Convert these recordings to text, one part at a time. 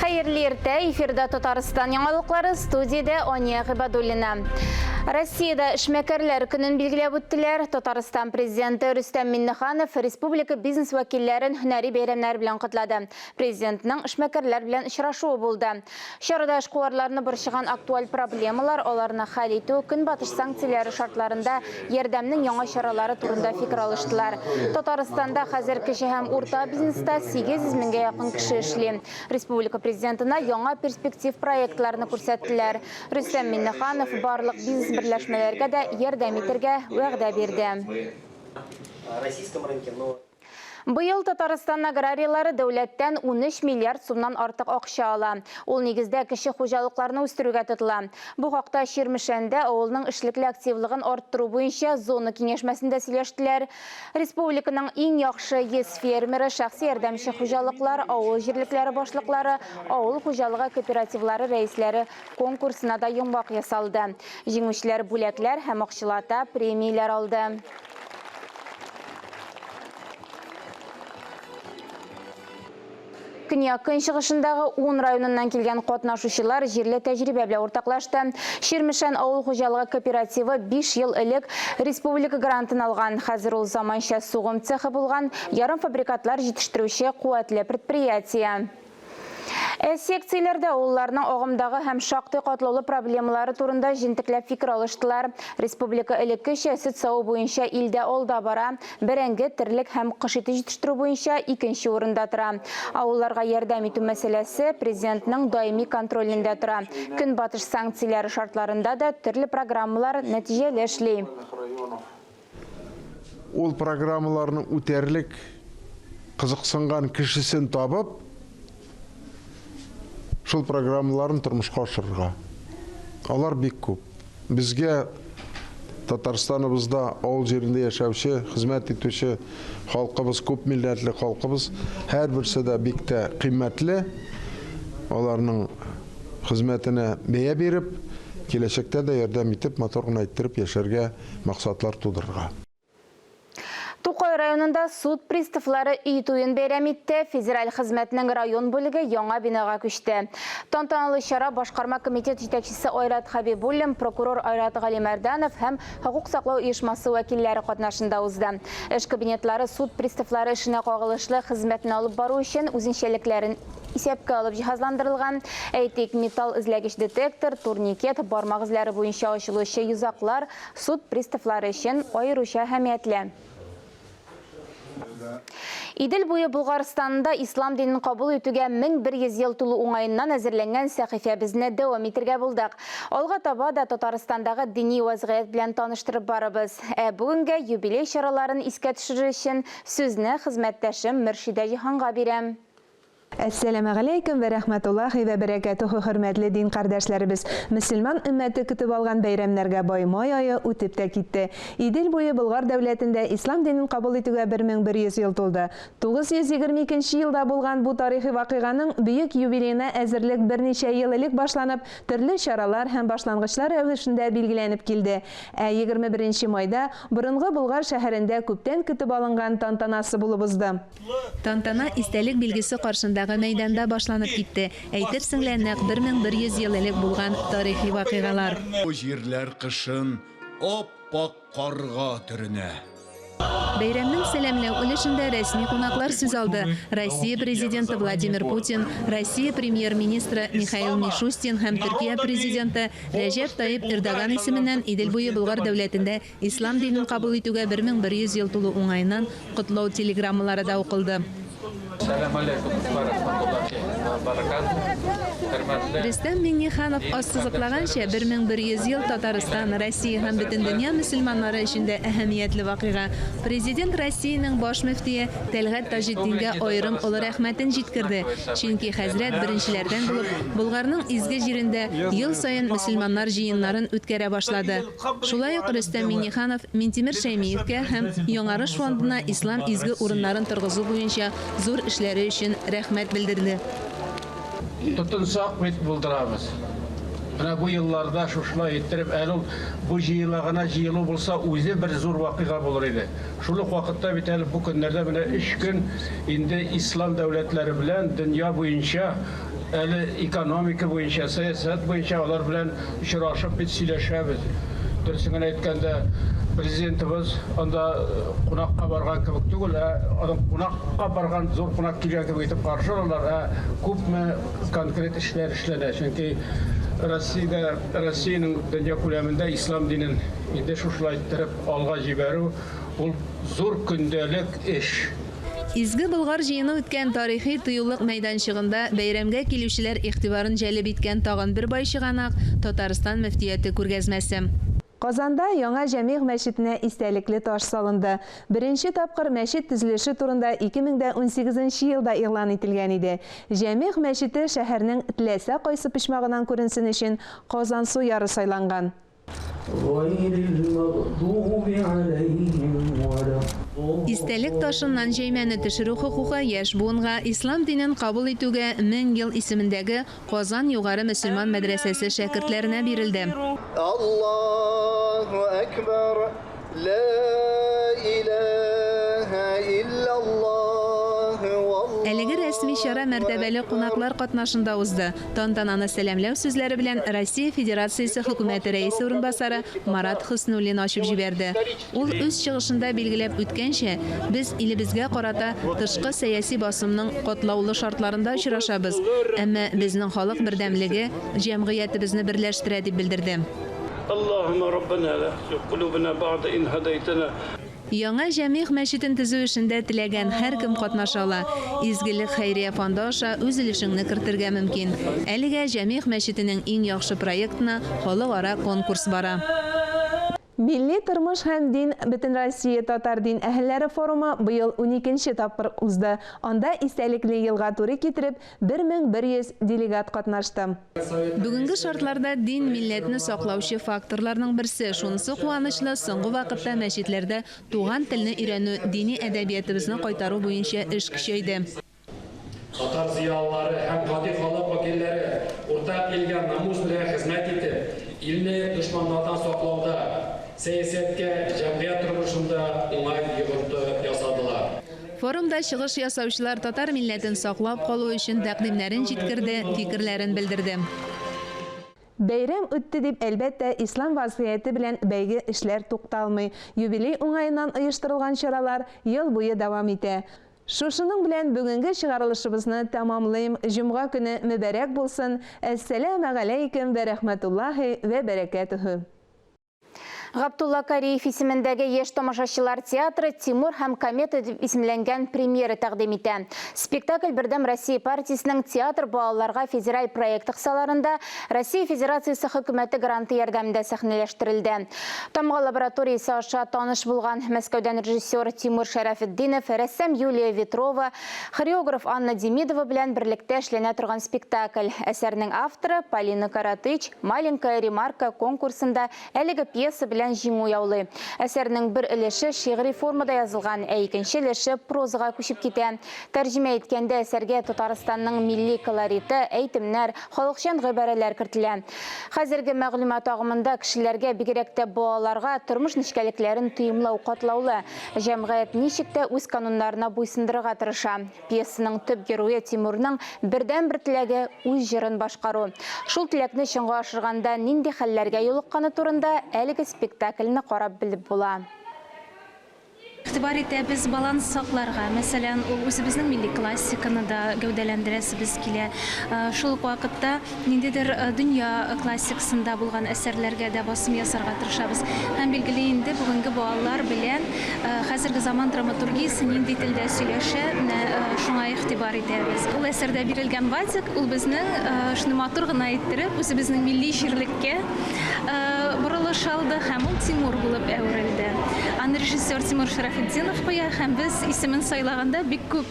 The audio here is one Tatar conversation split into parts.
Хәерле иртә, эфирда Татарстан яңалыклары, студиядә Ания Гыйбадуллина. Россиядә эшмәкәрләр көнен билгеләп үттеләр. Татарстан президенты Рөстәм Миннеханов республика бизнес вәкилләрен һөнәри бәйрәмнәр белән котлады. Президентның эшмәкәрләр белән очрашуы булды. Чарада эшкуарларны борчыган актуаль проблемалар, аларны хәл итү, Көнбатыш санкцияләре шартларында ярдәмнең яңа чаралары турында фикер алыштылар. Татарстанда хәзер кече һәм урта бизнеста 800 меңгә якын кеше эшли. Республика Президентына яңа перспектив проектларны күрсәттеләр. Рөстәм Миңнеханов барлык бизнес берләшмәләргә дә ярдәм итәргә вәгъдә бирде. Быел Татарстан аграрийлары дәүләттән 13 миллиард сумнан артык акча ала. Ул нигездә кече хуҗалыкларны үстерүгә тотыла. Бу хакта Чирмешәндә авылның эшлекле активлыгын арттыру буенча зона киңәшмәсендә сөйләштеләр. Республиканың иң яхшы 100 фермеры, шәхси ярдәмче хуҗалыклар, авыл җирлекләре башлыклары, авыл хуҗалыгы кооперативлары рәисләре конкурсына да йомгак ясалды. Җиңүчеләр бүләкләр һәм акчалата премияләр алды. Көньяк-көнчыгышындагы ун районыннан килгән катнашучылар җирле тәҗрибә белән уртаклашты. Чирмешән авыл хуҗалыгы кооперативы 5 ел элек республика грантын алган. Хәзер ул заманча сугым цехы булган ярымфабрикатлар җитештерүче куәтле предприятие. Ә секцияләрдә авылларның агымдагы һәм шактый катлаулы проблемалары турында җентекләп фикер алыштылар. Республика элеккечә сөт саву буенча илдә алда бара, бәрәңге, терлек һәм кош ите җитештерү буенча икенче урында тора. Авылларга ярдәм итү мәсьәләсе Президентның даими контролендә тора. Көнбатыш санкцияләре шартларында да төрле программалар нәтиҗәле эшли. Ул программаларны үтәрлек кызыксынган кешесен табып, шул программаларны тормышка ашырырга. Алар бик күп. Безгә Татарстаныбызда авыл җирендә яшәүче, хезмәт итүче халкыбыз, күп милләтле халкыбыз, һәрберсе дә бик тә кыйммәтле. Аларның хезмәтенә бәя биреп, киләчәктә дә ярдәм итеп, матур гына иттереп яшәргә максатлар тудырырга. Тукай районында суд приставлары өй туен бәйрәм итте. Федераль хезмәтнең район бүлеге яңа бинага күчте. Тантаналы чара башкарма комитет җитәкчесе Айрат Хәбибуллин, прокурор Айрат Галимәрданов һәм хокук саклау оешмасы вәкилләре катнашында узды. Эш кабинетлары суд приставлары эшенә кагылышлы хезмәтне алып бару өчен үзенчәлекләрен исәпкә алып җиһазландырылган. Әйтик, металл эзләгеч детектор, турникет, бармак эзләре буенча ачылучы йозаклар суд приставлары өчен аеруча әһәмиятле. Идел буе Болгарстанында ислам динен кабул итүгә 1100 ел тулу уңаеннан әзерләнгән сәхифәбезне дәвам итергә булдык. Алга таба да Татарстандагы дини вазгыять белән таныштырып барыбыз. Ә бүгенгә юбилей чараларын искә төшерер өчен сүзне хезмәттәшем Мөршидә Җиһанга бирәм. Әссәламегаләйкүм вә рәхмәтуллаһи вә бәрәкәтүһү хөрмәтле дин кардәшләребез! Мөселман өммәте көтеп алган бәйрәмнәргә бай май ае үтеп тә китте. Идел буе Болгар дәүләтендә ислам динен кабул итүгә 1100 ел тулды. 922 нче елда булган бу тарихи вакыйганың бөек юбилеена әзерлек берничә ел элек башланып, төрле чаралар һәм башлангычлар рәвешендә билгеләнеп килде. Ә 21 нче майда борынгы Болгар шәһәрендә күптән көтеп алынган тантанасы булып узды. Тантана истәлек билгесе каршындагы мәйданда башланып китте, әйтерсең лә нәкъ 1100 ел элек булган тарихи вакыйгалар. Бу җирләр кышын ап-ак карга төренә. Бәйрәмнең сәламләү өлешендә рәсми кунаклар сүз алды, Россия Президенты Владимир Путин, Россия Премьер-министры Михаил Мишустин һәм Төркия Президенты Рәҗәп Тайип Эрдоган исеменнән Идел буе Болгар дәүләтендә Ислам динен кабул итүгә 1100 ел тулу уңаеннан котлау телеграммалары да укылды. Сәлам алейкум ва рахматуллахи ва баракатуһ. Хөрмәтле Рөстәм Миңнеханов ассызыклаганча, 1100 ел Татарстан, Россия һәм бөтен дөнья мөселманнары өчен дә әһәмиятле вакыйга. Президент Россиянең баш мөфтие Тәлгать Таҗетдингә аерым олы рәхмәтен җиткерде, чөнки хәзрәт беренчеләрдән булып Болгарның изге җирендә ел саен мөселманнар җыеннарын үткәрә башлады. Шулай ук Рөстәм Миңнеханов Минтимер Шәймиевкә һәм Яңарыш фондына ислам изге урыннарын торгызу буенча зур эшләре өчен рәхмәт белдерде. Тотынсак бит булдырабыз. Менә бу елларда шушылай иттереп, әле ул бу җыела гына җыелу булса, үзе бер зур вакыйга булыр иде. Шул ук вакытта бит әле бу көннәрдә менә өч көн инде ислам дәүләтләре белән дөнья буенча әле экономика буенча, сәясәт буенча алар белән очрашып бит сөйләшәбез. Дөресен генә әйткәндә, президентыбыз анда кунакка барган кебек түгел, ә аның кунакка барган зур кунак килгән кебек итеп каршы алалар, ә күпме конкрет эшләр эшләнә. Чөнки Россиядә, Россиянең дөнья күләмендә ислам динен инде шушылай иттереп алга җибәрү, ул зур көндәлек эш. Изге Болгар җыены үткән тарихи тыюлык мәйданчыгында бәйрәмгә килүчеләр игътибарын җәлеп иткән тагын бер бай чыганак, Татарстан мөфтияте күргәзмәсе. Казанда яңа Җәмигъ мәчетенә истәлекле таш салынды. Беренче тапкыр мәчет төзелеше турында 2018 нче елда игълан ителгән иде. Җәмигъ мәчете шәһәрнең теләсә кайсы почмагынан күренсен өчен Казансу яры сайланган. Истәлек ташыннан җәймәне төшерү хокукы яшь буынга Ислам динен кабул итүгә 1000 ел исемендәге Казан югары мөселман мәдрәсәсе шәкертләренә бирелде. Аллаһу әкбәр, лә иләһә илляллаһ, валлаһу Әлеге рәсми чара мәртәбәле кунаклар катнашында узды. Тантананы сәламләү сүзләре белән Россия Федерациясе Хөкүмәте Рәисе урынбасары Марат Хөснуллин ачып җибәрде. Ул үз чыгышында билгеләп үткәнчә, без илебезгә карата тышкы сәяси басымның катлаулы шартларында очрашабыз, әмма безнең халык бердәмлеге җәмгыятебезне берләштерә, дип белдерде. Аллаһумма раббана ла тузиг кулубана бәгъдә ин һәдәйтәнә. Яңа Җәмигъ мәчетен төзү эшендә теләгән һәркем катнаша ала. Изгелек хәйрия фонды аша үз өлешеңне кертергә мөмкин. Әлегә Җәмигъ мәчетенең иң яхшы проектына халыкара конкурс бара. Милли тормыш һәм дин Бөтенроссия татар дин әһелләре форумы быел уникенче тапкыр узды. Анда истәлекле елга туры китереп, 1100 делегат катнашты. Бүгенге шартларда дин, милләтне саклаучы факторларның берсе. Шунысы куанычлы, соңгы вакытта мәчетләрдә туган телне өйрәнү, дини әдәбиятыбызны кайтару буенча эш көчәйде. Татар зыялылары һәм гади халык вәкилләре уртак илгә намус белән хезмәт итеп, илне дошманнардан саклауда, сәясәткә, җәмгыять тормышында уңай йогынты ясадылар. Форумда чыгыш ясаучылар татар милләтен саклап калу өчен тәкъдимнәрен җиткерде, фикерләрен белдерде. Бәйрәм үтте дип, әлбәттә, ислам вазгыяте белән бәйге эшләр тукталмый. Юбилей уңаеннан оештырылган чаралар ел буе дәвам итә. Шушының белән бүгенге чыгарылышыбызны тәмамлыйм. Җомга көне мөбарәк булсын! Әссәләмәгаләйкем вә рәхмәтуллаһи вә бәрәкәтүһү. Габдулла Кариев исемендәге яшь тамашачылар театры Тимур һәм комета дип исемләнгән премьера тәкъдим итә. Спектакль Бердәм Россия партиясенең Театр балаларга федераль проекты кысаларында Россия Федерациясе Хөкүмәте гранты ярдәмендә сәхнәләштерелде. Тамга лабораториясе аша таныш булган Мәскәүдән режиссер Тимур Шәрәфетдинов, рәссам Юлия Ветрова, хореограф Анна Демидова белән берлектә эшләнә торган спектакль. Әсәрнең авторы Полина Каратыч Маленькая ремарка конкурсында Әлеге пьеса белән җиңү яулый. Әсәрнең бер өлеше шигъри формада язылган, ә икенче өлеше прозага күчеп китә. Тәрҗемә иткәндә әсәргә Татарстанның милли колориты, әйтемнәр, халыкчан гыйбарәләр кертелә. Хәзерге мәгълүмат агымында кешеләргә, бигрәк тә балаларга, тормыш нечкәлекләрен тоемлау катлаулы. Җәмгыять ничек тә үз кануннарына буйсындырырга тырыша. Пьесаның төп герое Тимурның бердәнбер теләге, үз җырын башкару. Шул теләкне чынга ашырганда нинди хәлләргә юлыкканы турында әлеге спектакльне карап белеп була. Игътибар итәбез баланс сакларга. Мәсәлән, ул үзебезнең милли классиканы да гәүдәләндерәсебез килә. Шул ук вакытта ниндидер дөнья классикасында булган әсәрләргә дә басым ясарга тырышабыз. Һәм, билгеле инде, бүгенге балалар белән хәзерге заман драматургиясе нинди телдә сөйләшә, менә шуңа игътибар итәбез. Ул әсәрдә бирелгән Вадик, ул безнең шуны матур гына иттереп, үзебезнең милли җирлеккә борылыш алды һәм ул Тимур булып әверелде. Аны режиссер Тимур Шәрәфетдинов куя һәм без исемен сайлаганда бик күп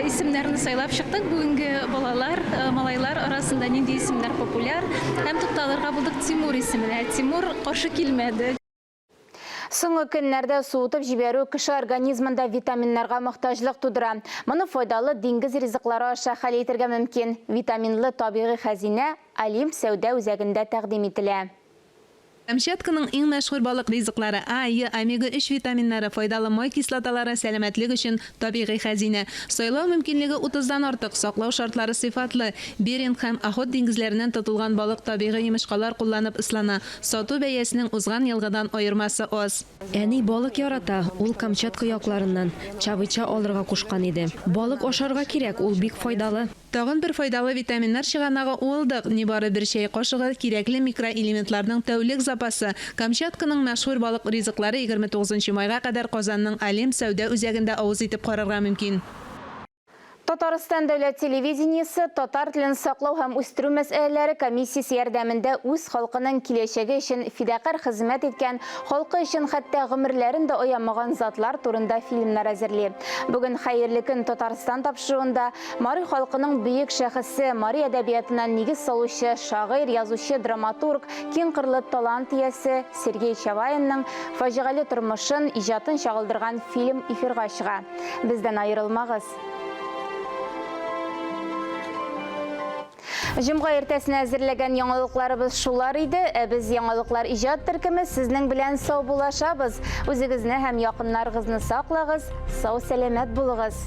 Исемнәрне сайлап чыктык. Бүгенге балалар, малайлар арасында нинди исемнәр популяр? Һәм тукталырга булдык Тимур исеменә. Тимур каршы килмәде. Соңгы көннәрдә суытып җибәрү кеше организмында витаминнарга мохтаҗлык тудыра. Моны файдалы диңгез ризыклары аша хәл итергә мөмкин. Витаминлы табигый хәзинә Олимп сәүдә үзәгендә тәкъдим ителә. Камчатканың иң мәшһүр балык ризыклары, А, Е, омега-өч витаминнары, файдалы май кислоталары сәламәтлек өчен табигый хәзинә. Сайлау мөмкинлеге утыздан артык, саклау шартлары сыйфатлы. Беринг һәм Охот диңгезләреннән тотылган балык табигый йомычкалар кулланып ыслана. Сату бәясенең узган елгыдан аермасы аз. Әни балык ярата, ул Камчатка якларыннан чавыча алырга кушкан иде. Балык ашарга кирәк, ул бик файдалы. Тагын бер файдалы витаминнар чыганагы, уылдык. Нибары бер чәй кашыгы, кирәкле микроэлементларның тәүлек запасы. Камчатканың мәшһүр балык ризыклары 29 нчы майга кадәр Казанның Олимп сәүдә үзәгендә авыз итеп карарга мөмкин. Татарстан дәүләт телевидениесе татар телен саклау һәм үстерү мәсьәләләре комиссиясе ярдәмендә үз халкының киләчәге өчен фидакарь хезмәт иткән, халкы өчен хәтта гомерләрен дә аямаган затлар турында фильмнар әзерли. Бүген Хәерле көн, Татарстан тапшыруында Мари халкының бөек шәхесе, мари әдәбиятына нигез салучы, шагыйрь, язучы, драматург, киңкырлы талант иясе Сергей Чаваинның фаҗигале тормышын, иҗатын чагылдырган фильм эфирга чыга. Бездән аерылмагыз! Җомга иртәсенә әзерләгән яңалыкларыбыз шулар иде. Ә без Яңалыклар иҗат төркеме сезнең белән саубуллашабыз. Үзегезне һәм якыннарыгызны саклагыз, сау-сәламәт булыгыз.